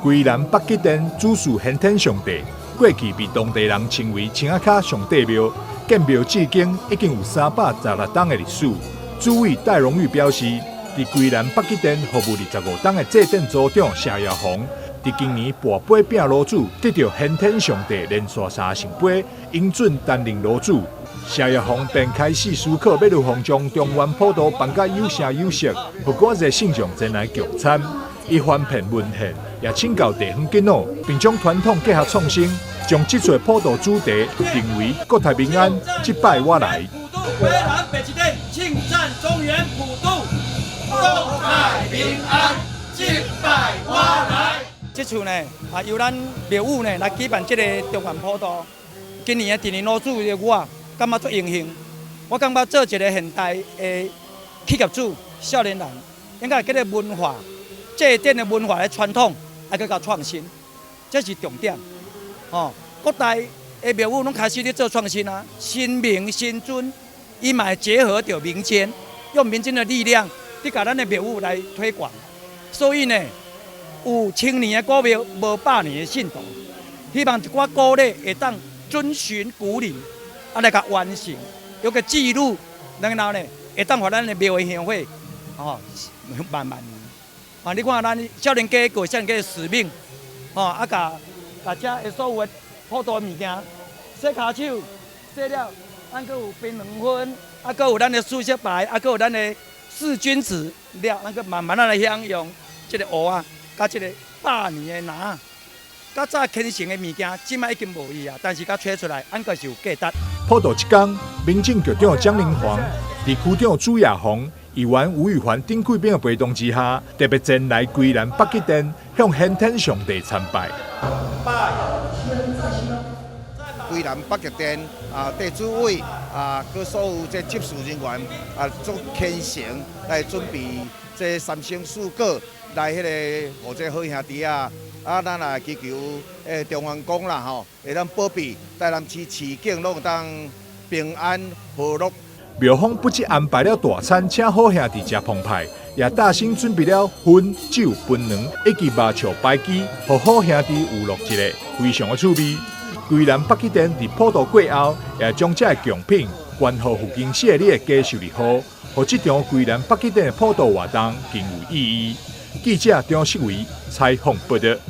歸南北極殿主祀玄天上帝，過去被當地人稱為青仔跤上帝廟，建廟至今已經有316冬的歷史。主委戴榮裕表示，佇歸南北極殿服務25冬的祭典組長謝耀宏，佇今年跋杯拚爐主，得著玄天上帝連續三聖杯，應准擔任爐主。謝耀宏便開始思考欲如何將中元普渡辦甲有聲有色，予閣較濟信眾前來共參。伊翻遍文獻，也請教地方耆老，並將傳統結合創新，將這次普渡主題定為國泰民安，這擺我來。普渡歸南北極殿，慶讚中元普渡，國泰民安，這擺我來。這次呢，啊由咱廟宇呢來舉辦這個中元普渡。今年的第二爐主的我，感覺足榮幸。我感覺做一個現代的企業主，少年人應該這个文化。祭典的文化的傳統，愛閣佮創新，這是重點。哦，各大的廟宇攏開始咧做創新啊，神明神尊，伊嘛會結合著民間，用民間的力量，去共咱的廟宇來推廣。所以呢，有千年的古廟，無百年的信徒。希望一寡古禮會當遵循古禮，啊來共完成，有個記錄，然後呢，會當予咱的廟的香火，哦，慢慢。啊！你看咱少年家過少年家的使命，吼啊，共共遮的所有的普渡物件，洗跤手，洗了，咱閣有檳榔薰，啊，閣有咱的四色牌，啊，閣有咱的四君子了，咱閣慢慢仔來享用這個芋仔，佮這个百年的籃。較早虔誠的物件，這擺已經無去啊，但是佮揣出來，按閣是有價值。普渡這工，民政局長蔣林煌、佇區長朱亞宏、議員吳宇環等貴賓的陪同之下，特別前來歸南北極殿向玄天上帝參拜。歸南北極殿啊，地主委啊，佮所有這執事人員啊，足虔誠來準備這三牲四果來彼个予這好兄弟啊。啊，咱也祈求中元公啦吼，會當保庇台南市市境攏會當平安和樂。廟方不只安排了大餐，請好兄弟食澎湃，也大心準備了薰酒、檳榔以及麻笑牌機，予好兄弟娛樂一下，非常的趣味。歸南北極殿佇普渡過後，也將這个貢品捐予附近四个里的家受禮戶，予這場歸南北極殿的普渡活動更有意義。記者張世維採訪報導。